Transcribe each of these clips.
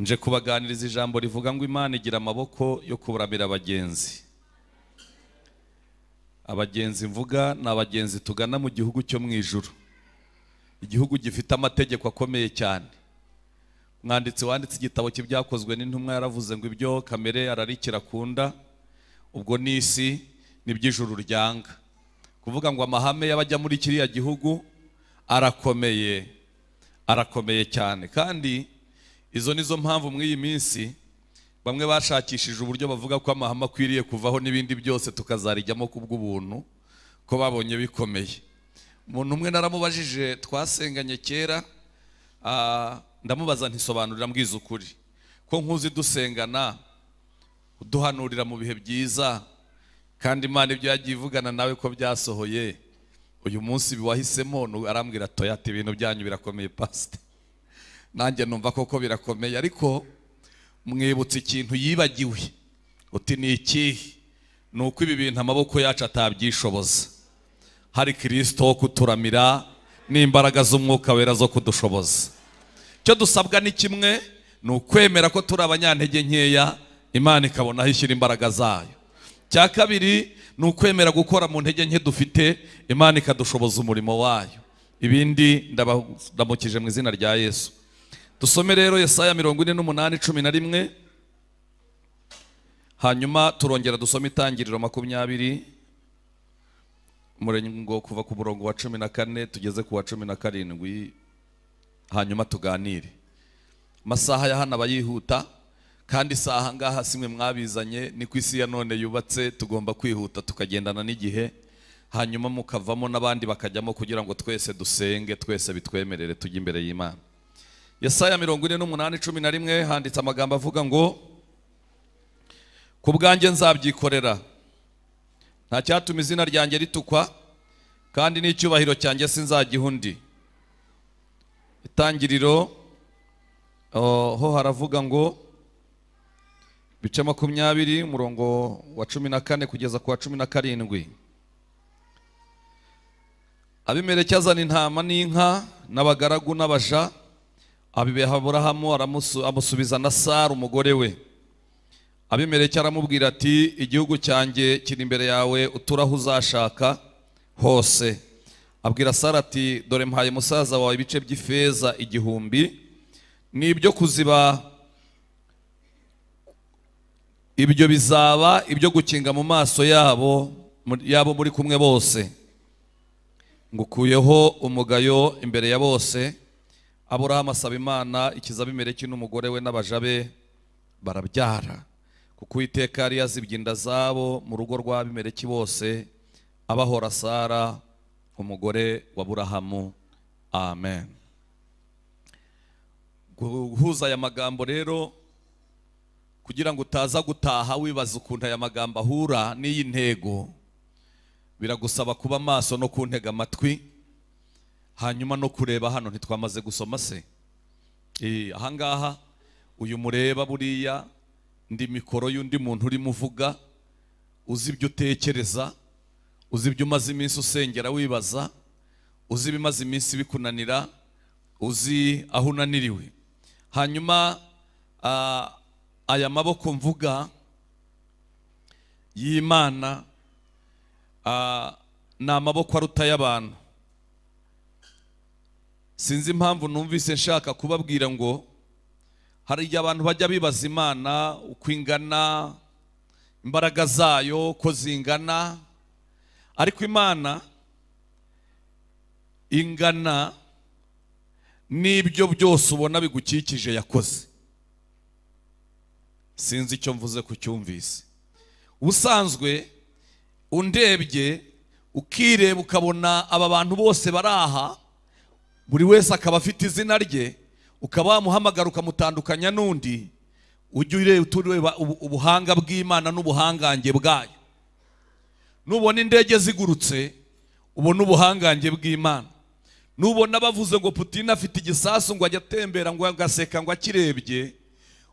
Nje kubaganiriza ijambo rivuga ngo Imana igira amaboko yo kuramira abagenzi. Abagenzi mvuga ni abagenzi tugana mu gihugu cyo mu ijuru, igihugu gifite amategeko akomeye cyane. Mwanditsi wanditse igitabo cy'ibyakozwe n'intumwa yaravuze ngo ibyo kamere ararikira kunda, ubwo n'isi n'iby'ijuru ryanga. Kuvuga ngo amahame y'abajya muri kiriya gihugu arakomeye, arakomeye cyane. Kandi izo nizo mpamvu muri iyi minsi bamwe bashakishije uburyo bavuga ko amahame akwiriye kuvaho n'ibindi byose tukazarijyamo kubw'ubuntu, ko babonye bikomeye. Umuntu umwe naramubajije, twasenganye kera, ndamubaza ntisobanurira mbwiza ukuri ko nkuzi dusengana uduhanurira mu bihe byiza, kandi Imana ibyo yagiye ivugana nawe ko byasohoye, uyu munsi wahisemo? Arambwira toya ati ibintu byanyu birakomeye pastor. Nanjye numva koko birakomeye, ariko mwibutse ikintu yibagiwe. Uti ni ikihe? Ni uko ibi bintu amaboko yacu atabyishoboza, hari Kristo wo kuturamira n'imbaraga z'umwuka wera zo kudushoboza. Icyo dusabwa ni kimwe, ni ukwemera ko turi abanyantege nkeya, Imana ikabona aho ishyira imbaraga zayo. Cya kabiri ni ukwemera gukora mu ntege nke dufite, Imana ikadushoboza umurimo wayo. Ibindi ndabamukije mu izina rya Yesu. Dusome rero Yesaya 48:11, hanyuma turongera dusome Itangiriro 20 umurongo kuva ku murongo wa 14 tugeze ku wa 17, hanyuma tuganire. Amasaha ya hano abayihuta, kandi isaha ngaha simwe mwabizanye, ni ku isi ya none yubatse, tugomba kwihuta tukagendana n'igihe, hanyuma mukavamo n'abandi bakajyamo kugira ngo twese dusenge, twese bitwemerere tujye imbere y'Imana. Yesaya 48:11 handitse amagambo avuga ngo ku bwanjye nzabyikorera, nta cyatuma izina ryanjye ritukwa, kandi n'icyubahiro cyanjye sinzagiha undi. Itangiriro ho haravuga ngo bice 20 umurongo wa 14 kugeza ku wa 17. Abimeleki azana intama n'inka n'abagaragu n'abaja, abibeha Aburahamu, amusubiza na Sara umugore we. Abimeleki aramubwira ati igihugu cyanjye kiri imbere yawe, uturaho uzashaka hose. Abwira Sara ati dore mpaye musaza wawe ibice by'ifeza 1000 n'ibyo kuziba, ibyo bizaba ibyo gukinga mu maso yabo muri kumwe bose. Ngukuyeho umugayo imbere ya bose. Aburahamu asaba Imana ikiza Abimeleki n'umugore we n'abaja be, barabyara, kuko Uwiteka yari yazibye inda zabo mu rugo rwa Abimeleki bose, abahora Sara umugore wa Aburahamu. Amen. Guhuza aya magambo rero kugira ngo utaza gutaha wibaza ukuntu aya magambo ahura n'iyi ntego, biragusaba kuba maso no kuntega amatwi, hanyuma no kureba hano. Ntitwamaze gusoma se? Ahangaha uyu mureba buriya ndi mikoro y'undi muntu urimo uvuga, uzi ibyo utekereza, uzi ibyo umaze iminsi usengera wibaza, uzi ibimaze iminsi bikunanira, uzi aho unaniriwe. Hanyuma aya maboko mvuga y'Imana ni amaboko aruta y'abantu. Sinzi impamvu numvise nshaka kubabwira ngo hari igihe abantu bajya bibaza Imana uko ingana, imbaraga zayo ko zingana, ariko Imana ingana n'ibyo byose ubona bigukikije yakoze. Sinzi icyo mvuze kucyumvise. Ubusanzwe undebye ukireba ukabona aba bantu bose baraha, buri wese akaba afite izina rye, ukaba wamuhamagara ukamutandukanya n'undi, ujye ureba ubuhanga bw'Imana n'ubuhangange bwayo. Nubona indege zigurutse ubona ubuhangange bw'Imana. Nubona bavuze ngo Putin afite igisasu ngo ajya atembera ngo agaseka ngo akirebye,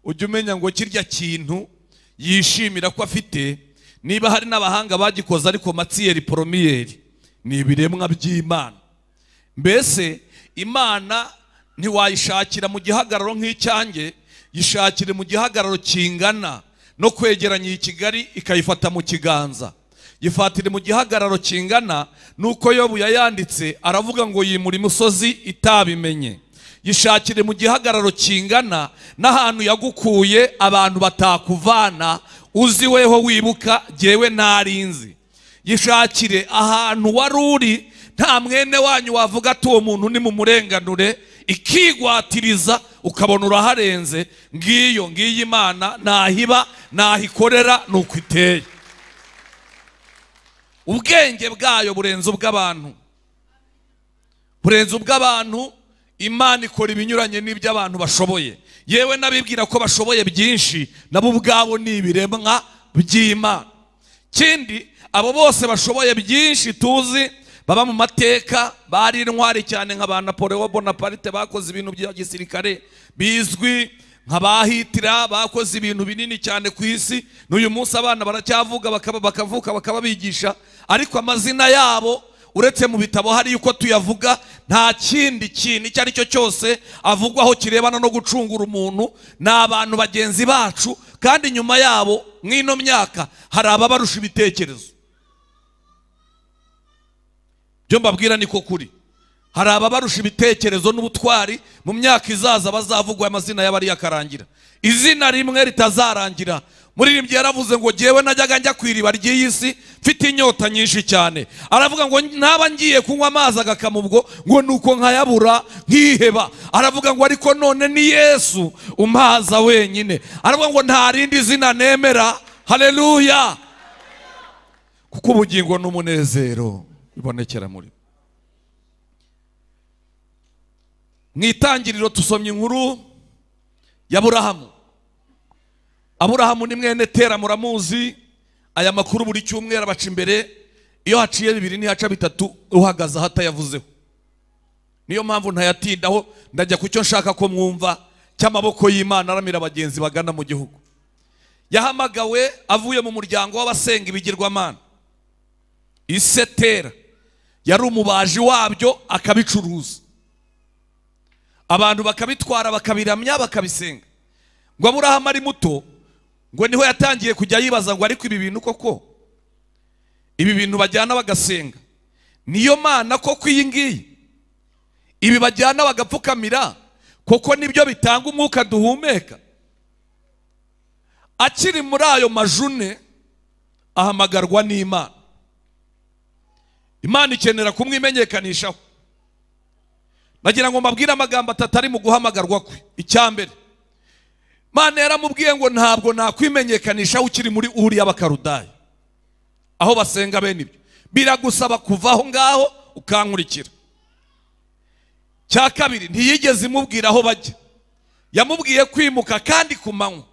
ujye umenya ngo kirya kintu yishimira ko afite, niba hari n'abahanga bagikoze ariko matiyeri poromiyeri ni ibiremwa by'Imana. Mbese Imana ntiwayishakira mu gihagararo nk'icyanjye, Yishakire mu gihagararo kingana no kwegeranya iyi Kigali ikayifata mu kiganza. Yifatire mu gihagararo kingana nuko Yobu yayanditse aravuga ngo yimura imusozi itabimenye. Yishakire mu gihagararo kingana n'ahantu yagukuye abantu batakuvana, uzi weho wibuka jyewe ntarinzi. Yishakire ahantu wari uri nta mwene wanyu wavuga ati uwo muntu ni mu murenganure, ikigwatiriza ukabona uraharenze. Ngiyo ngiyi Imana nahiba nahikorera nuko iteye. Ubwenge bwayo burenze ubw'abantu, burenze ubw'abantu. Imana ikora ibinyuranye n'ibyo abantu bashoboye. Yewe n'abibwira ko bashoboye byinshi nabo ubwabo ni ibiremwa by'Imana. Kindi, abo bose bashoboye byinshi tuzi baba mu mateka bari intwari cyane nka ba Napoleon Bonaparte bakoze ibintu bya gisirikare bizwi, nka ba Hitler bakoze ibintu binini cyane ku isi. N'uyu munsi abana baracyavuga bakavuka bakababigisha, ariko amazina yabo uretse mu bitabo hari yuko tuyavuga nta kindi kintu icyo ari cyo cyose avugwaho kirebana no gucungura umuntu. Ni abantu bagenzi bacu, kandi nyuma yabo mw'ino myaka hari ababarusha ibitekerezo. Byo mbabwira niko kuri, hari ababarusha ibitekerezo n'ubutwari. Mu myaka izaza bazavugwa amazina y'abari yakarangira, izina rimwe ritazarangira. Muririmbyi yaravuze ngo jyewe najyaga njya ku iriba ry'iyi si mfite inyota nyinshi cyane. Aravuga ngo naba ngiye kunywa amazi agakama ubwo ngo nuko nkayabura nkiheba. Aravuga ngo ariko none ni Yesu umpaza wenyine. Aravuga ngo nta rindi zina nemera. Haleluya! Kuko ubugingo n'umunezero bibonekera muri. Mu itangiriro tusomye inkuru ya Aburahamu. Aburahamu ni mwene Tera, muramuzi. Aya makuru buri cyumweru abaca imbere, iyo haciye bibiri ntihaca bitatu uhagaze hatayavuzeho. Niyo mpamvu ntayatindaho, ndajya ku cyo nshaka ko mwumva cy'amaboko y'Imana aramira abagenzi bagana mu gihugu. Yahamagawe avuye mu muryango w'abasenga ibigirwamana. Ise Tera yari umubaji wabyo akabicuruza, abantu bakabitwara bakabiramya bakabisenga. Ngo Aburahamu ari muto ngo niho yatangiye kujya yibaza ngo ariko ibi bintu koko, ibi bintu bajyana bagasenga niyo Mana koko iyi ngiyi? Ibi bajyana bagapfukamira koko nibyo bitanga umwuka duhumeka? Akiri muri ayo majune ahamagarwa n'Imana. Imana ikenera kumwimenyekanishaho. Nagira ngo mbabwire amagambo atatu ari mu guhamagarwa kwe. Icyambere, Imana yaramubwiye ngo ntabwo nakwimenyekanisha ukiri muri Uri y'Abakaludaya aho basenga bene ibyo, biragusaba kuva aho ngaho ukankurikira. Cya kabiri, ntiyigeze imubwira aho bajya, yamubwiye kwimuka kandi ku manywa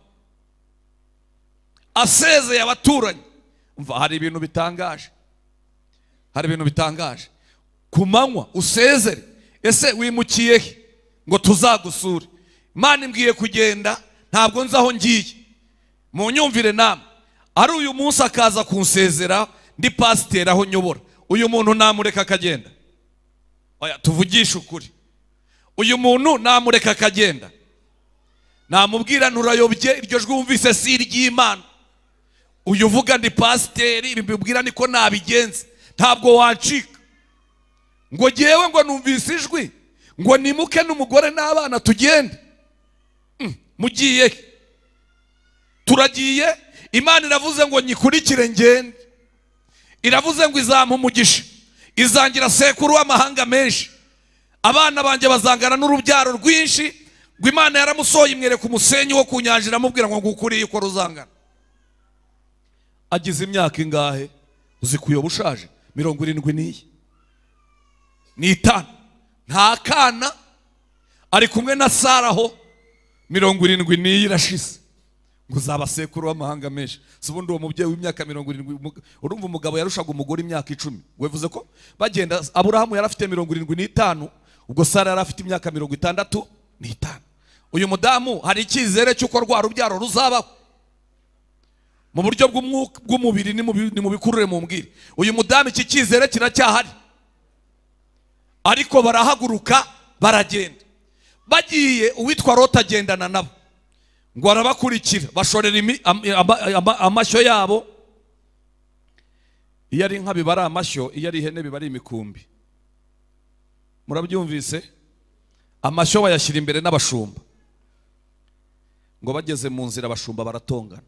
asezeye abaturanyi. Umva, hari ibintu bitangaje, hari ibintu bitangaje. Ku manywa usezere, ese wimukiye he ngo tuzagusure? Imana imbwiye kugenda ntabwo nzi aho ngiye, munyumvire namwe. Ari uyu munsi akaza kunsezera ndi pasiteri aho nyobora, uyu muntu namureka akagenda? Oya, tuvugishe ukuri, uyu muntu namureka akagenda? Namubwira nturayobye, iryo jwi wumvise si iry'Imana. Uyu uvuga ndi pasiteri, mbibwira niko nabigenza, ntabwo wancika. Ngo jyewe ngo numvise ijwi ngo nimuke n'umugore n'abana tugende. Mugiye? Turagiye. Imana iravuze ngo nyikurikire ngende. Iravuze ngo izampa umugisha, izangira sekuru w'amahanga menshi, abana banjye bazangana n'urubyaro rwinshi. Ngo Imana yaramusohoye imwereka umusenyi wo ku nyanja, iramubwira ngo ngukuriye uko ruzangana. Agize imyaka ingahe? Uzi kuyoba ushaje? 75. Nta kana, ari kumwe na Sara aho 70 irashize. Ngo uzaba sekuru w'amahanga menshi. Si ubundi uwo mubyeyi w'imyaka 70, urumva umugabo yarushaga umugore imyaka 10. Wevuze ko bagenda Aburahamu yari afite 75, ubwo Sara yari afite imyaka 65. Uyu mudamu hari icyizere cy'uko rwa rubyaro ruzabaho mu buryo bw'umubiri. Ni mu bikurure mumbwire, uyu mudamu iki cyizere kiracyahari. Ariko barahaguruka baragenda. Bagiye, uwitwa Loti agendana nabo. Ngo arabakurikira bashorera amashyo yabo. Iyo ari inka biba ari amashyo, iyo ari ihene biba ari imikumbi. Murabyumvise? Amashyo bayashyira imbere n'abashumba. Ngo bageze mu nzira abashumba baratongana.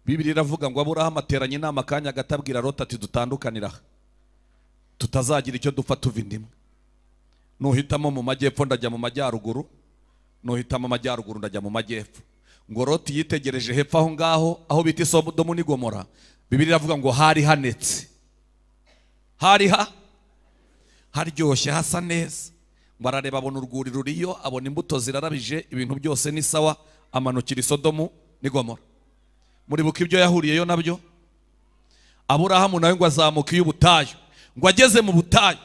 Bibiliya iravuga ngo Aburahamu ateranye inama akanya gato abwira Loti ati dutandukanira aha, tutazagira icyo dupfa tuva indimwe. Nuhitamo mu majyepfo ndajya mu majyaruguru, nuhitamo amajyaruguru ndajya mu majyepfo. Ngo Loti yitegereje hepfo aho ngaho aho bita Sodomu n'i Gomora. Bibiliya iravuga ngo hari hanetse, hari haryoshye, hasa neza. Ngo arareba abona urwuri ruriyo, abona imbuto zirarabije, ibintu byose ni sawa, amanukira i Sodomu n'i Gomora. Muribuka ibyo yahuriyeyo nabyo? Aburahamu nawe ngo azamuka iy'ubutayu. Ngo ageze mu butayu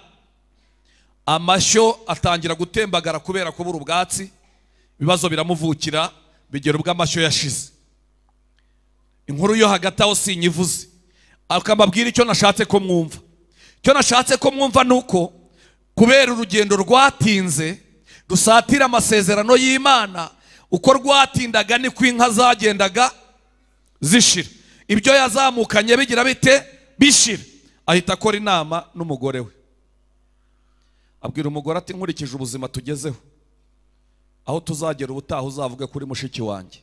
amashyo atangira gutembagara kubera kubura ubwatsi, ibibazo biramuvukira bigera ubwo amashyo yashize. Inkuru yo hagati aho sinyivuze, akambabwira icyo nashatse ko mwumva. Icyo nashatse ko mwumva nuko kubera urugendo rwatinze rusatira amasezerano y'Imana, uko rwatindaga niko inka zagendaga zishira, ibyo yazamukanye bigira bite bishira. Ahita akora inama n'umugore we, abwira umugore ati nkurikije ubuzima tugezeho, aho tuzagera ubutaha uzavuga kuri mushiki wanjye,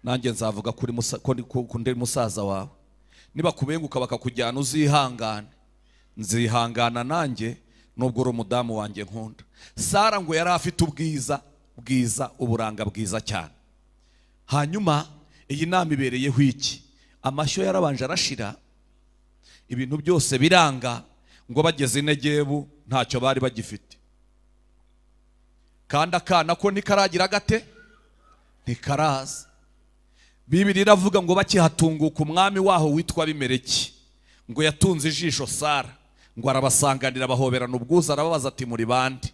nanjye nzavuga kuri musaza wawe. Niba kubenguka bakakujyana uzihangane, nzihangana nanjye nubwo uri umudamu wanjye nkunda. Sara ngo yari afite ubwiza bwiza, uburanga bwiza cyane. Hanyuma iyi nama ibereyeho iki? Amashyo yarabanje arashira, ibintu byose biranga. Ngo bageze i Negebu ntacyo bari bagifite, kandi akana ko ntikaragira gate, ntikaraza. Bibiliya iravuga ngo bakihatunguka umwami waho witwa Abimeleki ngo yatunze ijisho Sara, ngo arabasanganira bahoberana ubwuzu, arababaza ati muri bande?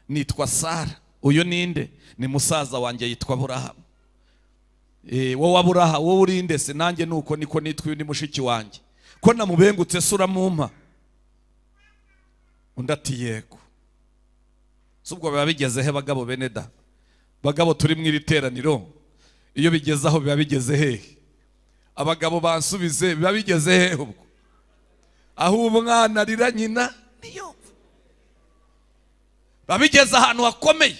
Nitwa Sara. Uyu ninde? Ni musaza wanjye yitwa Aburahamu. Wowe Aburahamu, wowe urinde se? Nanjye nuko niko nitwa, uyu ni mushiki wanjye. Ko namubengutse se uramumpa? Undi ati yego. Ubwo biba bigeze he bagabo bene da? Bagabo turi mu iri teraniro, iyo bigeze aho biba bigeze hehe? Abagabo bansubize, biba bigeze hehe ubwo? Aho umwana arira nyina niyumva. Biba bigeze ahantu hakomeye.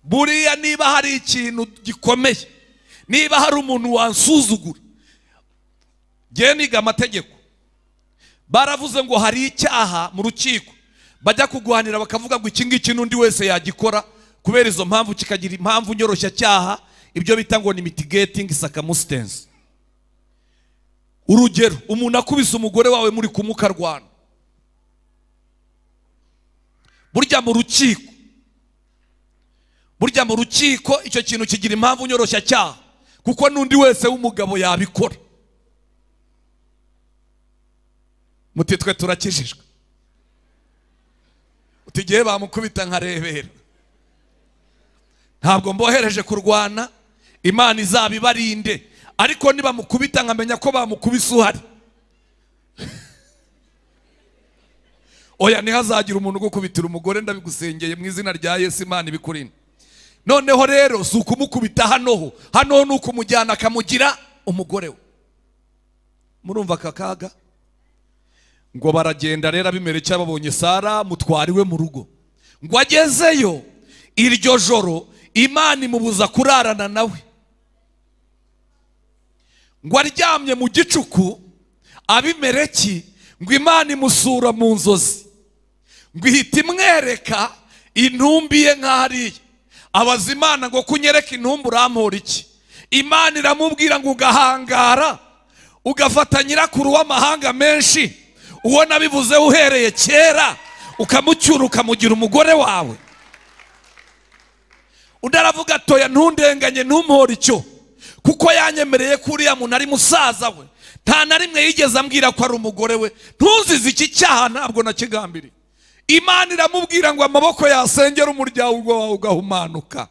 Buriya niba hari ikintu gikomeye, niba hari umuntu wansuzugura, ngiye niga amategeko, baravuze ngo hari icyaha mu rukiko bajya kuguhanira bakavuga ngo iki ngiki n'undi wese yagikora, kubera izo mpamvu kikagira impamvu nyoroshya cyaha, ibyo bita ngo ni mitigating circumstance. Urugero, umuntu akubise umugore wawe muri kumukarwana, burya mu rukiko icyo kintu kigira impamvu nyoroshya cyaha, kuko n'undi wese w'umugabo yabikora. Muti twe turakijijwe, utigiye bamukubita nkarebera. Ntabwo mbohereje kurwana, Imana izabibarinde, ariko niba mukubita nkamenya ko bamukubise uhari, oya ntihazagira umuntu ugukubitira umugore, ndabigusengeye mu izina rya Yesu, Imana ibikurinde. Noneho rero si ukumukubita hanoho, hano ni ukumujyana akamugira umugore we. Murumva aka kaga? Ngo baragenda rero Abimeleki babonye Sara mutwariwe mu rugo. Ngo agezeyo iryo joro Imana imubuza kurarana nawe. Ngo aryamye mu gicuku Abimeleki, ngo Imana imusura mu nzozi, ngo ihita imwereka intumbi ye nk'ahariya. Abaza Imana ngo kunyereka intumbi urampora iki? Imana iramubwira ngo ugahangara ugafata nyirakuru w'amahanga menshi, uwo nabivuze uhereye kera, ukamucyura ukamugira umugore wawe. Undi aravuga atoya ntundenganye ntumpore icyo, kuko yanyemereye ko uriya muntu ari musaza we, nta na rimwe yigeze ambwira ko ari umugore we, ntuzize iki cyaha ntabwo nakigambiriye. Imana iramubwira ngo amaboko yasengera umuryango wawe ugahumanuka,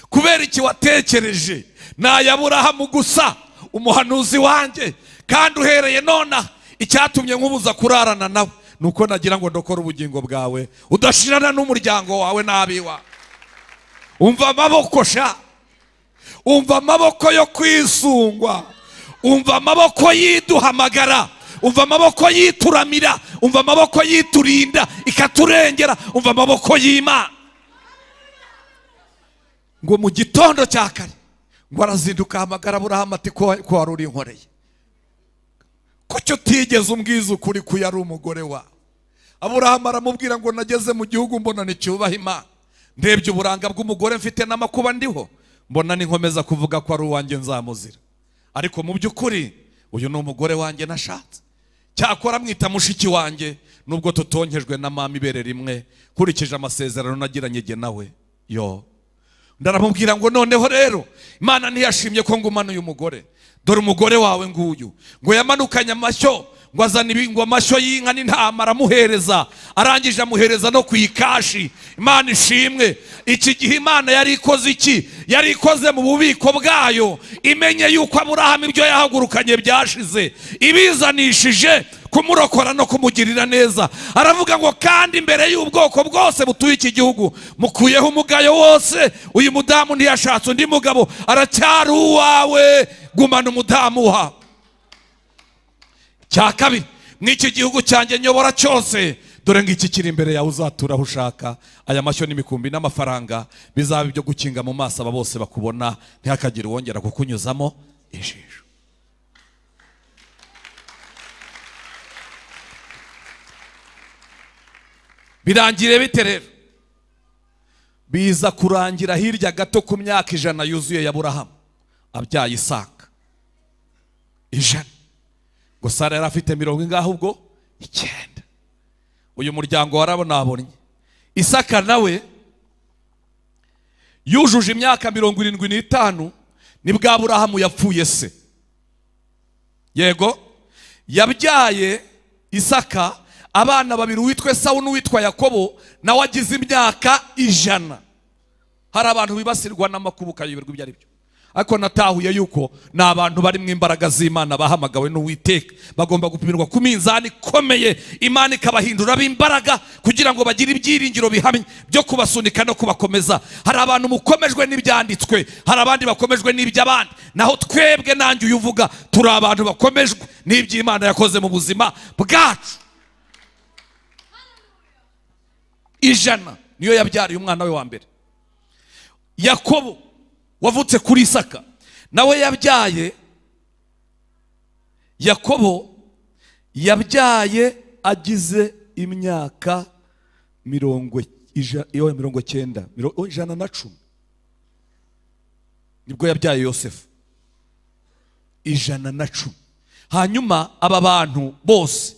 kubera iki watekereje nayaburahamu gusa umuhanuzi wanjye, kandi uhereye nona icyatumye nkubuza kurarana nawe nuko nagira ngo ndokore ubugingo bwawe udashirana n'umuryango wawe n'abiwa. Umva amaboko sha, umva amaboko yo kwisungwa, umva amaboko yiduhamagara, umva amaboko yituramira, umva amaboko yiturinda ikaturengera, umva amaboko y'Imana. Ngo mu gitondo cya kare ngo arazinduka ahamagara Aburahamu ati ko wari uri inkoreye, kuki utigeze umbwiza ukuri ko yari umugore wawe? Aburahamu aramubwira ngo nageze mu gihugu mbona nticyubaha Imana, ndebye uburanga bw'umugore mfite n'amakuba ndiho, mbona ninkomeza kuvuga ko ari uwanjye nzamuzira, ariko mu by'ukuri uyu ni umugore wanjye nashatse, cyakora mwita mushiki wanjye nubwo tutonkejwe na mama ibere rimwe, nkurikije amasezerano nagiranye jye nawe. Yo ndaramubwira ngo noneho rero Imana ntiyashimye ko ngumana uyu mugore, dore umugore wawe nguyu. Ngo yamanukanye amashyo, ngo azana ngo amashyo y'inka n'intama aramuhereza, arangije amuhereza no ku ikashi. Imana ishimwe. Iki gihe Imana yari ikoze iki? Yari ikoze mu bubiko bwayo, imenye yuko Aburahamu ibyo yahagurukanye byashize, ibizanishije kumurokora no kumugirira neza. Aravuga ngo kandi imbere y'ubwoko bwose butuye iki gihugu mukuyeho umugayo wose, uyu mudamu ntiyashatse undi mugabo, aracyari uwawe, gumana umudamu wawe. Cya kabiri, mw'iki gihugu cyanjye nyobora cyose, dore ngiki kiri imbere yawe, uzatura aho ushaka, aya mashyo n'imikumbi n'amafaranga bizaba ibyo gukinga mu maso aba bose bakubona, ntihakagire uwongera kukunyuzamo ijisho. Birangire bite rero? Biza kurangira hirya gato ku myaka 100 yuzuye ya Aburahamu abyaye Isaka. 100. Ngo Sara yari afite 90 ubwo 9. Uyu muryango warabonabonye. Isaka nawe yujuje imyaka 75 nibwo Aburahamu yapfuye se. Yego, yabyaye Isaka abana babiri, uwitwa Esawu n'uwitwa Yakobo, nawe agize imyaka 100. Hari abantu bibasirwa n'amakuba ukayoberwa ibyo ari byo, ariko natahuye yuko ni abantu bari mu imbaraga z'Imana bahamagawe n'Uwiteka, bagomba gupimirwa ku minzani ikomeye, Imana ikabahindura b'imbaraga kugira ngo bagire ibyiringiro bihamye byo kubasunika no kubakomeza. Hari abantu mukomejwe n'ibyanditswe, hari abandi bakomejwe n'iby'abandi, naho twebwe nanjye uyu uvuga turi abantu bakomejwe n'iby'Imana yakoze mu buzima bwacu. 100 niyo yabyariye umwana we wa mbere. Yakobo wavutse kuri Isaka nawe yabyaye, Yakobo yabyaye agize imyaka 90, 110 nibwo yabyaye Yosefu, 110. Hanyuma aba bantu bose,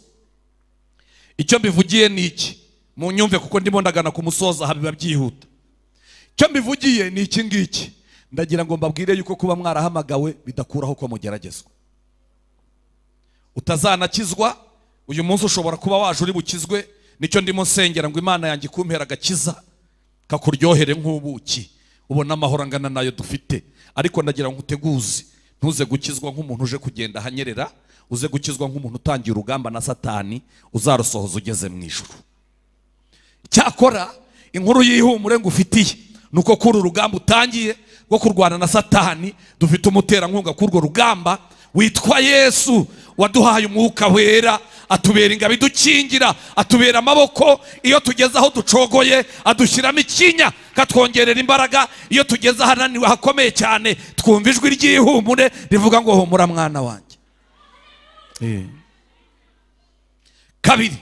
icyo mbivugiye ni iki? Munyumve kuko ndimo ndagana ku musoza habiba byihuta. Icyo mbivugiye ni iki ngiki, ndagira ngo mbabwire yuko kuba mwarahamagawe bidakuraho ko mugeragezwa. Utazanakizwa uyu munsi ushobora kuba waje uri bukizwe, nicyo ndimo nsengera ngo Imana yanjye ikumpera agakiza kakuryohere nk'ubuki, ubona amahoro angana nayo dufite. Ariko ndagira ngo uteguze, ntuze gukizwa nk'umuntu uje kugenda ahanyerera, uze gukizwa nk'umuntu utangiye urugamba na Satani uzarusohoza ugeze mu ijuru. Cyakora inkuru y'ihumure ngufitiye nuko kuri urugamba utangiye rwo kurwana na Satani, dufite umuterankunga kuri urwo rugamba witwa Yesu, waduhaye umwuka wera, atubera ingabo idukingira, atubera amaboko iyo tugeze aho ducogoye, adushyiramo ikinya katwongerera imbaraga. Iyo tugeze ahananiwe hakomeye cyane, twumva ijwi ry'ihumure rivuga ngo humura mwana wanjye. Kabiri,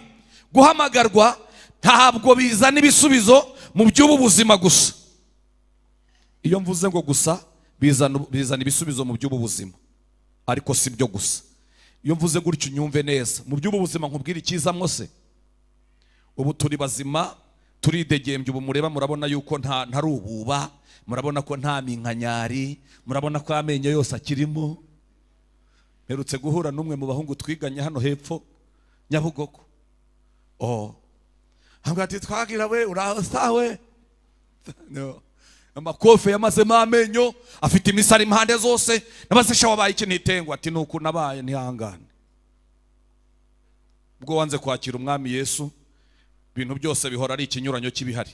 guhamagarwa ntabwo bizana ibisubizo mu by'ubu buzima gusa. Iyo mvuze ngo gusa, bizana ibisubizo mu by'ubu buzima, ariko si byo gusa. Iyo mvuze gutyo unyumve neza, mu by'ubu buzima nkubwira icyiza mwose. Ubu turi bazima, turidegembye, ubu mureba murabona yuko ntari ububa, murabona ko nta minkanyari, murabona ko amenyo yose akirimo. Mperutse guhura n'umwe mu bahungu twiganye hano hepfo Nyabugogo. Oh, ati twagira we urasawe. No. Amakofe yamazemo amenyo, afite imisari impande zose, nabasesha wabaye iki nitengwa, ati nuko nabaye ntihangane. Ubwo wanze kwakira umwami Yesu, ibintu byose bihora ari ikinyuranyo kibihari.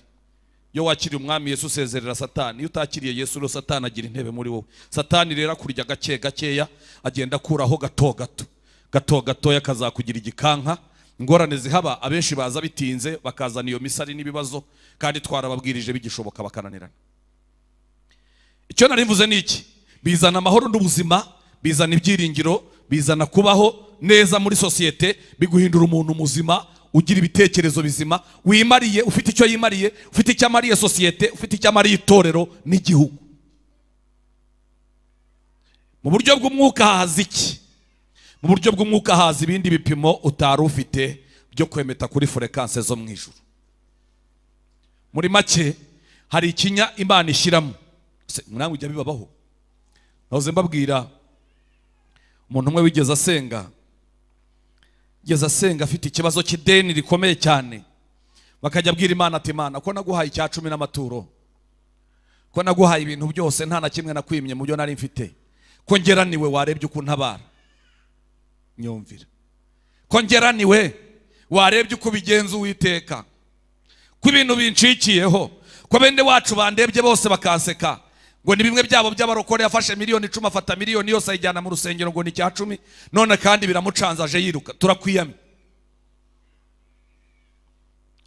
Iyo wakiriye umwami Yesu usezerera Satani. Iyo utakiriye Yesu rero Satani agira intebe muri wowe. Satani rero akurya gake gakeya, agenda akuraho gato gato gato gatoya, akazakugira igikanka. Ingorane zihaba, abenshi baza bitinze bakazana iyo misari n'ibibazo, kandi twarababwirije bigishoboka bakananirana. Icyo nari mvuze ni iki? Bizana amahoro n'ubuzima, bizana ibyiringiro, bizana kubaho neza muri sosiyete, biguhindura umuntu muzima, ugira ibitekerezo bizima, wimariye, ufite icyo yimariye, ufite icyo amariye sosiyete, ufite icyo amariye itorero n'igihugu. Mu buryo bw'umwuka haza iki? Mu buryo bw'umwuka haza ibindi bipimo utari ufite byo kwemeta kuri fréquence zo mu ijuru. Muri make hari ikinya Imana ishyiramo. Namwe ujya bibabaho. Nahoze mbabwira umuntu umwe wigeze asenga, yigeze asenga afite ikibazo cy'ideni rikomeye cyane, bakajya abwira Imana ati Imana, ko naguhaye icya 10 n'amaturo, ko naguhaye ibintu byose nta na kimwe nakwimye mu byo nari mfite, ko ngeraniwe warebye uko ntabara, nyumvira, ko ngeraniwe warebye uko bigenza Uwiteka, ko ibintu bincikiyeho, ko bene wacu bandebye bose bakanseka, ngo ni bimwe byabo by'abarokore yafashe miliyoni 10 afata miliyoni yose ayijyana mu rusengero ngo ni icya 10, none kandi biramucanzaje yiruka, turakwiyamye.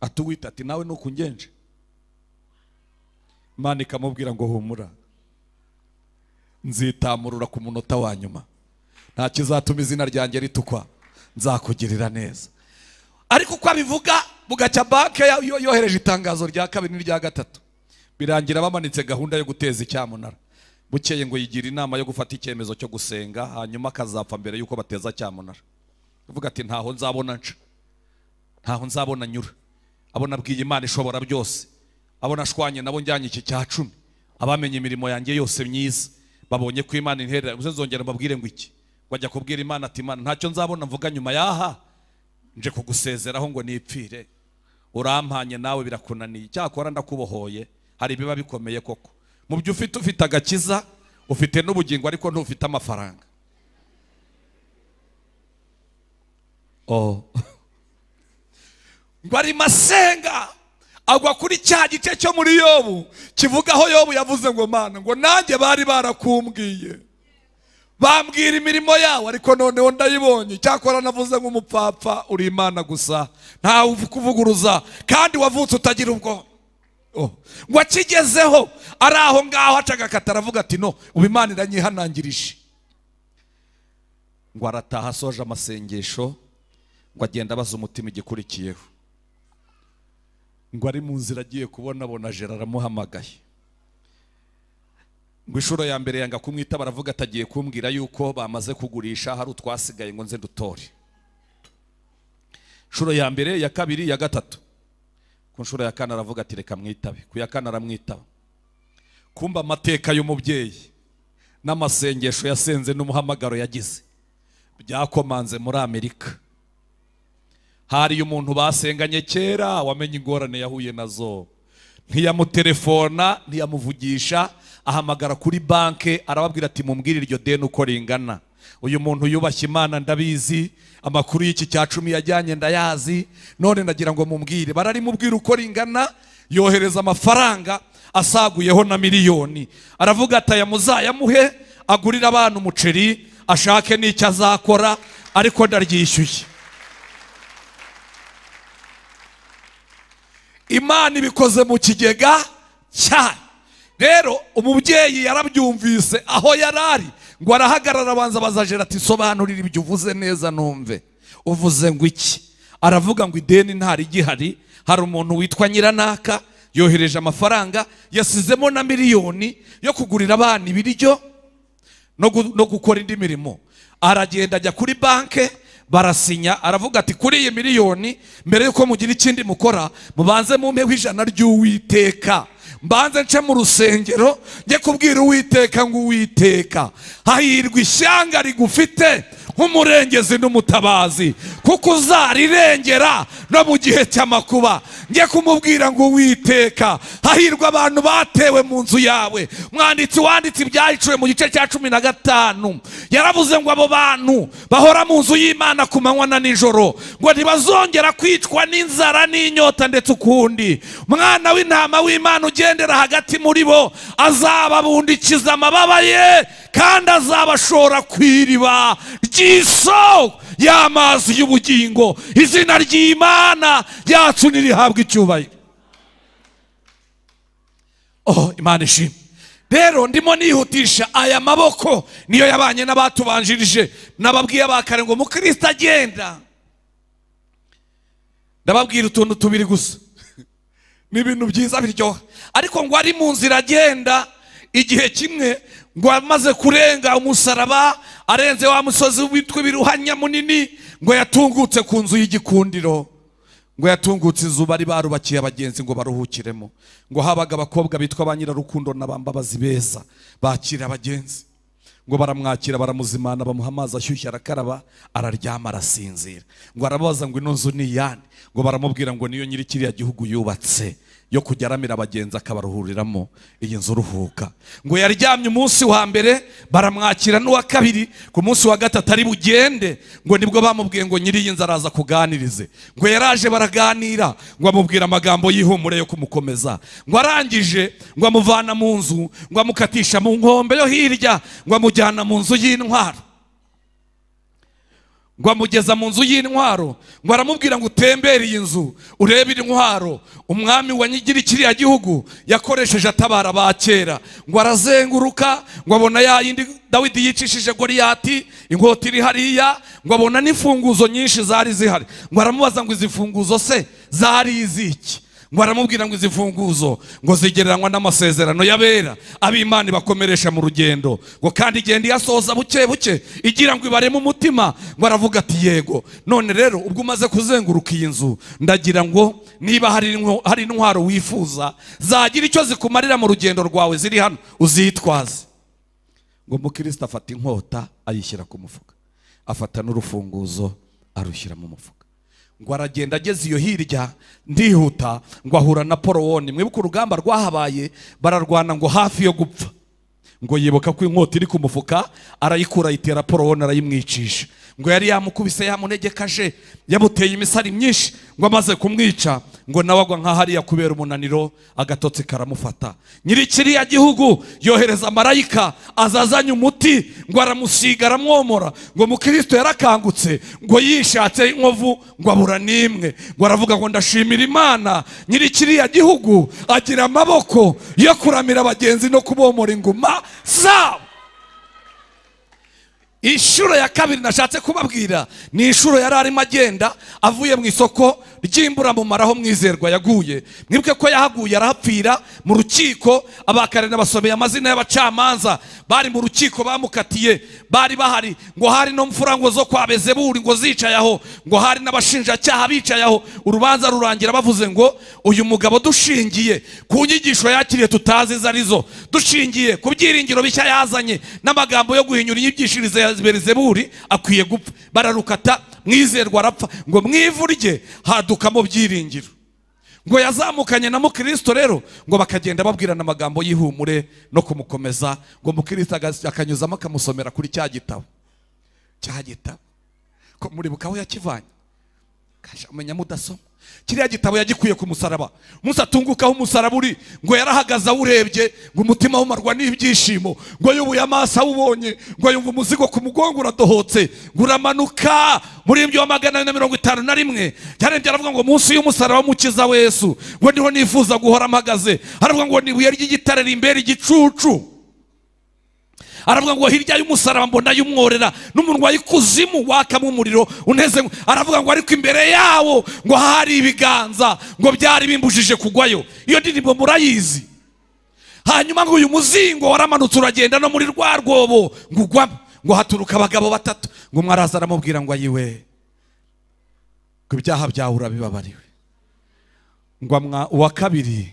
Atuwita ati nawe nuko ungenje. Imana ikamubwira ngo humura, nzitamurura ku munota wa nyuma, nta kizatuma izina ryanjye ritukwa, nzakugirira neza. Ariko uko abivuga bugacya banke yohereje itangazo rya 2 n'irya 3, birangira bamanitse gahunda yo guteza icyamunara. Bukeye ngo yigira inama yo gufata icyemezo cyo gusenga, hanyuma akazapfa mbere yuko bateza cyamunara. Avuga ati ntaho nzabona nca, ntaho nzabona nyura, abona abwiye Imana ishobora byose, abona ashwanye nabo njyanye iki cya 10, abamenye imirimo yanjye yose myiza, babonye ko Imana interera. Uze nzongera mbabwire ngo iki? Wajya kubwira Imana ati Imana ntacyo nzabona mvuga nyuma yaha, nje kugusezeraho ngo nipfire, urampanye nawe birakunaniye, cyakora ndakubohoye. Hari ibiba bikomeye koko. Mu byo ufite, ufite agakiza, ufite n'ubugingo, ariko ntufite amafaranga. Oh. Ngo ari masenga agwa kuri cya gice cyo muri Yobu kivuga aho Yobu yavuze ngo Mana, ngo nanjye bari barakumbwiye, bambwira imirimo yawe, ariko noneho ndayibonye, cyakora navuze nk'umupfapfa, uri Imana gusa, ntawe kuvuguruza, kandi wavutse utagira ubwo. Ngo akigezeho ari aho ngaho acaga kataravuga ati no, ubu Imana iranyihanangirije. Ngo arataha asoje amasengesho, ngo agenda abaza umutima igikurikiyeho. Ngo ari mu nzira agiye kubona abona Jera aramuhamagaye. Ngo inshuro ya mbere yanga kumwita, baravuga atagiye kumbwira yuko bamaze kugurisha hari utwasigaye ngo nze dutore. Inshuro ya mbere, ya kabiri, ya gatatu. Ku nshuro ya kane aravuga ati reka mwitabe. Ku ya kane aramwitaba. Kumba amateka y'umubyeyi n'amasengesho yasenze n'umuhamagaro yagize byakomanze muri Amerika. Hari umuntu basenganye kera wamenye ingorane yahuye nazo, ntiyamutelefona, ntiyamuvugisha, ahamagara kuri banke arababwira ati mumbwire iryo deni uko ringana. Uyu muntu yubashye Imana ndabizi, amakuru y'iki cya 10 yajyanye ndayazi, none ndagira ngo mumbwire. Bararimubwira uko ringana, yohereza amafaranga asaguyeho na miliyoni. Aravuga ati aya muzayamuhe agurira abantu umuceri, ashake n'icyo azakora, ariko ndaryishyuye. Imana ibikoze mu kigega cyayo. Rero umubyeyi yarabyumvise aho yarari, ngo arahagarara abanza bazajera ati sobanurira ibyo uvuze neza numve, uvuze ngo iki? Aravuga ngo ideni ntari gihari, hari umuntu witwa Nyiranaka yohereje amafaranga, yasizemo na miliyoni yo kugurira abana ibiryo no gukora indi mirimo. Aragenda ajya kuri banke barasinya, aravuga ati kuri iyi miliyoni mbere yuko mugira ikindi mukora mubanze mumpe ijana ry'Uwiteka, mbanze nce mu rusengero njye kubwira Uwiteka ngo Uwiteka, hahirwa ishyanga rigufite nk'umurengezi n'umutabazi, kuko uzarirengera no mu gihe cy'amakuba. Njye kumubwira ngo Uwiteka, hahirwa abantu batewe mu nzu yawe. Mwanditsi wanditse ibyahiciwe mu gice cya 15 yaravuze ngo abo bantu bahora mu nzu y'Imana ku manywa na nijoro, ngo ntibazongera kwicwa n'inzara n'inyota ndetse ukundi. Mwana w'intama w'Imana ugendera hagati muri bo azababundikiza amababa ye, kandi azabashora ku iriba ry'isoko y'amazi y'ubugingo. Izina ry'Imana yacu nirihabwa icyubahiro. Oh, Imana ishimwe. Rero ndimo nihutisha, aya maboko niyo yabanye n'abatubanjirije. Nababwiye abakare ngo mukristo agenda, ndababwira utuntu tubiri gusa, ni ibintu byiza biryoha. Ariko ngo ari mu nzira agenda, igihe kimwe ngo amaze kurenga umusaraba, arenze wa musozi witwa Ibiruhanya munini, ngo yatungutse ku nzu y'igikundiro. Ngo yatungutse inzu bari barubakiye abagenzi ngo baruhukiremo. Ngo habaga abakobwa bitwa ba Nyirarukundo n'abambabazi beza bakira abagenzi. Ngo baramwakira, baramuzimana, bamuha amazi ashyushye arakaraba, araryama arasinzira. Ngo arabaza ngo ino nzu ni iyande? Ngo baramubwira ngo niyo nyiri kiriya gihugu yubatse yo kujya aramira abagenzi akabaruhuriramo iyi nzu ruhuka. Ngo yaryamye umunsi wa mbere, baramwakira n'uwa kabiri, ku munsi wa gatatu ari bugende, ngo nibwo bamubwiye ngo nyiri iyi nzu araza kuganirize. Ngo yaraje baraganira, ngo amubwira amagambo y'ihumure yo kumukomeza. Ngo arangije ngo amuvana mu nzu, ngo amukatisha mu nkombe yo hirya, ngo amujyana mu nzu y'intwaro. Ngo amugeza mu nzu y'intwaro, ngo aramubwira ngo utembere iyi nzu urebe intwaro umwami wa nyiri kiriya gihugu yakoresheje atabara ba kera. Ngo arazenguruka, ngo abona ya yindi Dawidi yicishije Goliyati, inkota iri hariya, ngo abona n'imfunguzo nyinshi zari zihari. Ngo aramubaza ngo izi mfunguzo se zari iziki? Ngo aramubwira ngo izi mfunguzo ngo zigereranywa n'amasezerano y'abera ab'Imana bakomeresha mu rugendo, ngo kandi igenda iyasohoza buke buke igira ngo ibareme umutima. Ngo aravuga ati yego, none rero ubwo umaze kuzenguruka iyi nzu, ndagira ngo niba hari intwaro wifuza zagira icyo zikumarira mu rugendo rwawe ziri hano uzitwaze. Ngo mukristo afata inkota ayishyira ku mufuka, afata n'urufunguzo arushyira mu mufuka. Ngo aragenda ageze iyo hirya, ndihuta, ngo ahura na Polowoni. Mwibuka urugamba rwahabaye, bararwana ngo hafi yo gupfa. Ngo yibuka ko inkota iri ku mufuka, arayikura ayitera Polowoni arayimwicisha. Ngo yari yamukubise yamunegekaje, yamuteye imisari myinshi. Ngo amaze kumwica, ngo nawe agwa nka hariya kubera umunaniro, agatotsi karamufata. Nyiri kiriya gihugu yohereza marayika azazanye umuti, ngo aramusiga aramwomora. Ngo mukristo yarakangutse, ngo yishatse inkovu, ngo abura nimwe. Ngo aravuga ngo ndashimira Imana, nyiri kiriya gihugu agira amaboko yo kuramira abagenzi no kubomora inguma zabo. Inshuro ya kabiri nashatse kubabwira ni inshuro yari arimo agenda avuye mu isoko ry'imburamumaro aho Mwizerwa yaguye. Mwibuke ko yahaguye arahapfira mu rukiko. Abakare n'abasomeye amazina y'abacamanza bari mu rukiko bamukatiye bari bahari. Ngo hari no mfurango zo kwa Bezebuli ngo zicaye aho, ngo hari n'abashinjacyaha bicaye aho. Urubanza rurangira bavuze ngo uyu mugabo dushingiye ku nyigisho yakiriye tutazi arizo, dushingiye ku byiringiro bishya yazanye n'amagambo yo guhinyura inyibyishirize ya Belizebuli, akwiye gupfa. Bararukata, Mwizerwa arapfa. Ngo mwivu rye hadukamo byiringiro. Ngo yazamukanye na mukristo rero, ngo bakagenda babwirana amagambo y'ihumure no kumukomeza. Ngo mukristo akanyuzamo akamusomera kuri cya gitabo, cya gitabo ko muribuka aho yakivanye, kasha umenya mudasoma. Kiriya gitabo yagikuye ku musaraba. Musa atungukaho umusaraba uri, ngo yarahagaze awurebye, ngo umutima umarwa n'ibyishimo, ngo yubuye amaso awubonye, ngo yumva umuzigo ku mugongo uradohotse, ngo uramanuka muri ibyo 451. Yarembye aravuga ngo munsi y'umusaraba w'umukiza Yesu, ngo niho nifuza guhora mpagaze. Aravuga ngo ni ibuye ry'igitare rimbera igicucu. Aravuga ngo hirya y'umusaraba mbona y'umworera n'umunwa y'ikuzimu wakamo umuriro uneze. Aravuga ngo ariko imbere yawo ngo hari ibiganza ngo byari bimbujije kugwayo. Iyo ndirimbo murayizi. Hanyuma ngo uyu muzingo waramanutse uragenda no muri rwa rwobo ngo ugwamo. Ngo haturuka abagabo batatu. Ngo umwe araza aramubwira ngo ayiwe, ngo ibyaha byawe urabibabariwe. Ngo uwa kabiri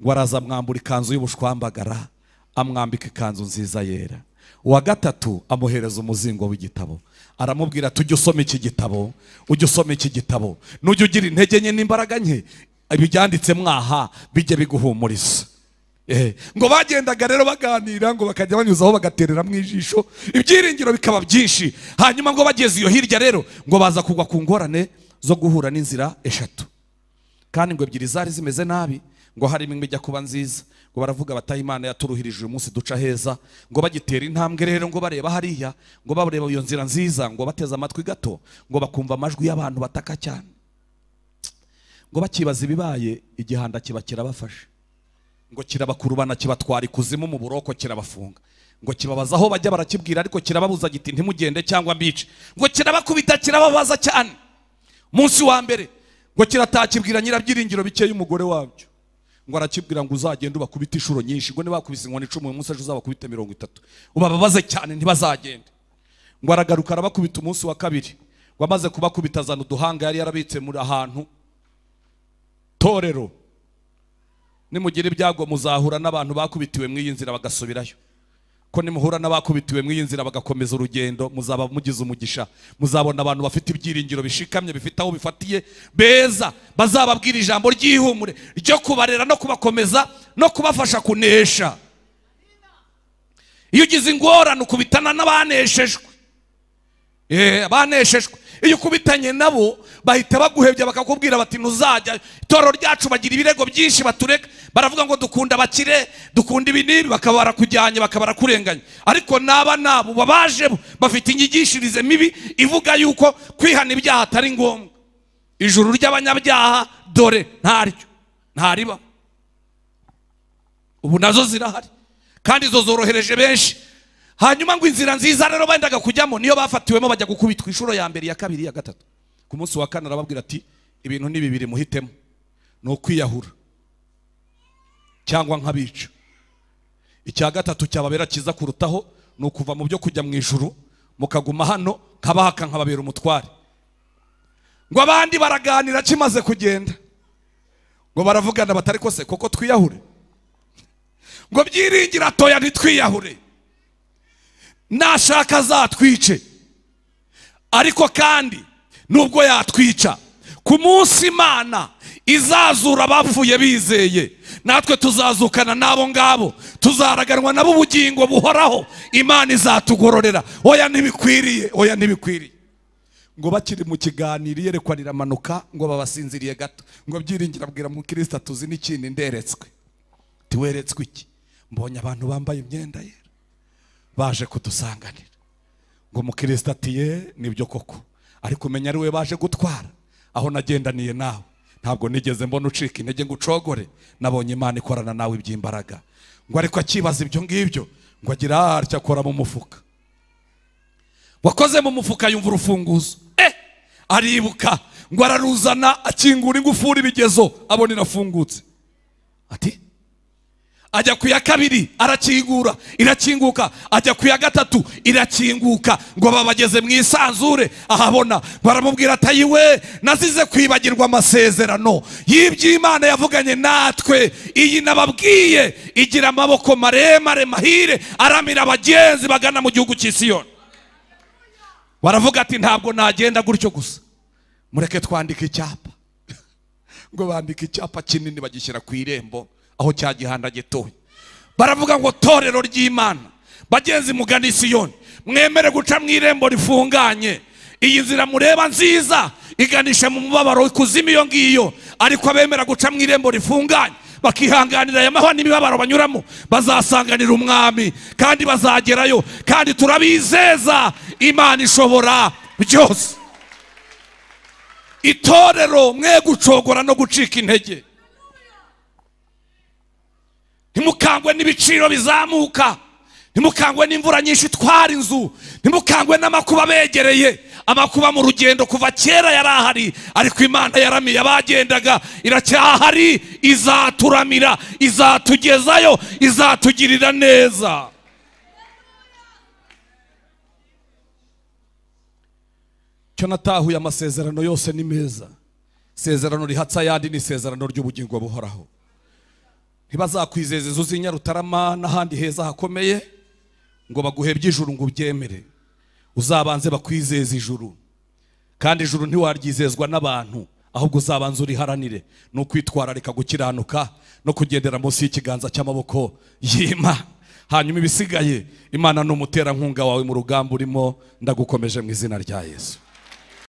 ngo araza amwambura ikanzu y'ubushwambagara, amwambika ikanzu nziza yera. Uwa gatatu amuhereza umuzingo w'igitabo, aramubwira ati ujye usoma iki gitabo, ujye usoma iki gitabo, nujya ugira intege nke n'imbaraga nke, ibibyanditse mwaha bijye biguhumuriza. Ngo bagendaga rero baganira, ngo bakajya banyuzaho bagaterera mu ijisho, ibyiringiro bikaba byinshi. Hanyuma ngo bageze iyo hirya rero, ngo baza kugwa ku ngorane zo guhura n'inzira eshatu, kandi ngo ebyiri zari zimeze nabi, ngo harimo imwe ijya kuba nziza. Ngo baravuga bataha Imana yaturuhirije uyu munsi duca heza. Ngo bagitera intambwe rero, ngo bareba hariya, ngo bareba iyo nzira nziza, ngo bateze amatwi gato, ngo bakumva amajwi y'abantu bataka cyane. Ngo bakibaza ibibaye, igihanda kiba kirabafashe, ngo kirabakurubana kibatwara ikuzimu mu buroko, kirabafunga. Ngo kibabaza aho bajya barakibwira, ariko kirababuza giti ntimugende cyangwa mbice. Ngo kirabakubita kirababaza cyane. Munsi wa mbere ngo kiratakibwira nyirabyiringiro bikeye umugore wabyo, ngo arakibwira ngo uzagende ubakubite inshuro nyinshi, ngo nibakubise inkoni 10 uyu munsi ejo uzabakubite 30, ubababaze cyane ntibazagende. Ngo aragaruka arabakubita umunsi wa kabiri, ngo amaze kubakubita azana uduhanga yari yarabitse muri ahantu. Torero, nimugira ibyago muzahura n'abantu bakubitiwe mu iyi nzira bagasubirayo. Ko nimuhura n'abakubitiwe mu iyi nzira bagakomeza urugendo, muzaba mugize umugisha. Muzabona abantu bafite ibyiringiro bishikamye, bifite aho bifatiye, beza, bazababwira ijambo ry'ihumure ryo kubarera no kubakomeza no kubafasha kunesha. Iyo ugize ingorane ukubitana n'abaneshejwe, abaneshejwe, iyo ukubitanye nabo bahita baguhebya bakakubwira bati ntuzajya. Itorero ryacu bagira ibirego byinshi batureka, baravuga ngo dukunda abakire, dukunda ibi n'ibi, bakaba barakujyanye, bakaba barakurenganya. Ariko naba nabo babaje bafite inyigishirize mibi ivuga yuko kwihana ibyaha atari ngombwa. Ijuru ry'abanyabyaha dore ntaryo, ntariba. Ubu nazo zirahari kandi izo zorohereje benshi. Hanyuma ngo inzira nziza rero bendaga kujyamo niyo bafatiwemo bajya gukubitwa inshuro ya mbere, ya kabiri, ya gatatu. Ku munsi wa kane arababwira ati ibintu ni bibiri muhitemo, ni ukwiyahura cyangwa nkabica. Icya gatatu cyababera cyiza kurutaho ni ukuva mu byo kujya mu ijuru mukaguma hano nkabahaka nkababera umutware. Ngo abandi baraganira kimaze kugenda, ngo baravugana batari ko se koko twiyahure? Ngo byiringira toya ntitwiyahure, nashaka azatwice, ariko kandi nubwo yatwica, ku munsi Imana izazura abapfuye bizeye, natwe tuzazukana nabo ngabo, tuzaraganwa nabo ubugingo buhoraho, Imana izatugororera. Oya ntibikwiriye, oya ntibikwiriye. Ngo bakiri mu kiganiro iyerekwa riramanuka, ngo babasinziriye gato. Ngo byiringira abwira mukristo tuzi n'ikindi nderetswe. Tiweretswe iki? Mbonye abantu bambaye imyenda yera baje kudusanganira. Ngo mukristo ati ye nibyo koko, ariko umenya ari we baje gutwara. Aho nagendaniye nawe ntabwo nigeze mbona ucika intege ngo ucogore, nabonye Imana ikorana nawe iby'imbaraga. Ngo ariko akibaza ibyo ngibyo, ngo agira atya akora mu mufuka. Wakoze mu mufuka yumva urufunguzo, aribuka, ngo araruzana akingura ingufuri ibigezo, abona irafungutse. Ati ajya ku ya kabiri arakingura, irakinguka. Ajya ku ya gatatu irakinguka. Ngo babageze mu isanzure ahabona, baramubwira ati ayiwe nazize kwibagirwa amasezerano y'iby'Imana yavuganye natwe, iyi nababwiye igira amaboko maremare mahire, aramira abagenzi bagana mu gihugu cy'Isiyoni. Baravuga ati ntabwo nagenda gutyo gusa, mureke twandike icyapa. Ngo bandike icyapa kinini bagishyira ku irembo aho cya gihanda gitoya. Baravuga ngo torero ry'Imana, bagenzi mugana Isiyoni, mwemere guca mu irembo rifunganye. Iyi nzira mureba nziza iganisha mu mubabaro ikuzimu iyo ngiyo, ariko abemera guca mu irembo rifunganye bakihanganira aya mahwa n'imibabaro banyuramo, bazasanganira umwami kandi bazagerayo, kandi turabizeza Imana ishobora byose. Itorero mwe gucogora no gucika intege, ntimukangwe n'ibiciro bizamuka, ntimukangwe n'imvura nyinshi itwara inzu, ntimukangwe n'amakuba begereye. Amakuba mu rugendo kuva kera yarahari, ariko Imana yaramiye abagendaga, iracyahari, izaturamira, izatugezayo, izatugirira neza. Cyo natahuye amasezerano yose ni meza. Isezerano rihatsa ayandi ni isezerano ry'ubugingo buhoraho. Ntibazakwizeza inzu z'Inyarutarama n'ahandi heza hakomeye, Ngo baguhebye ijuru ngo ubyemere, uzabanze bakwizeza ijuru. Kandi ijuru ntiwaryizezwa n'abantu, ahubwo uzabanza uriharanire. Ni ukwitwararika gukiranuka no kugendera munsi y'ikiganza cy'amaboko y'Imana. Hanyuma ibisigaye, Imana ni umuterankunga wawe mu rugamba urimo. Ndagukomeje mu izina rya Yesu.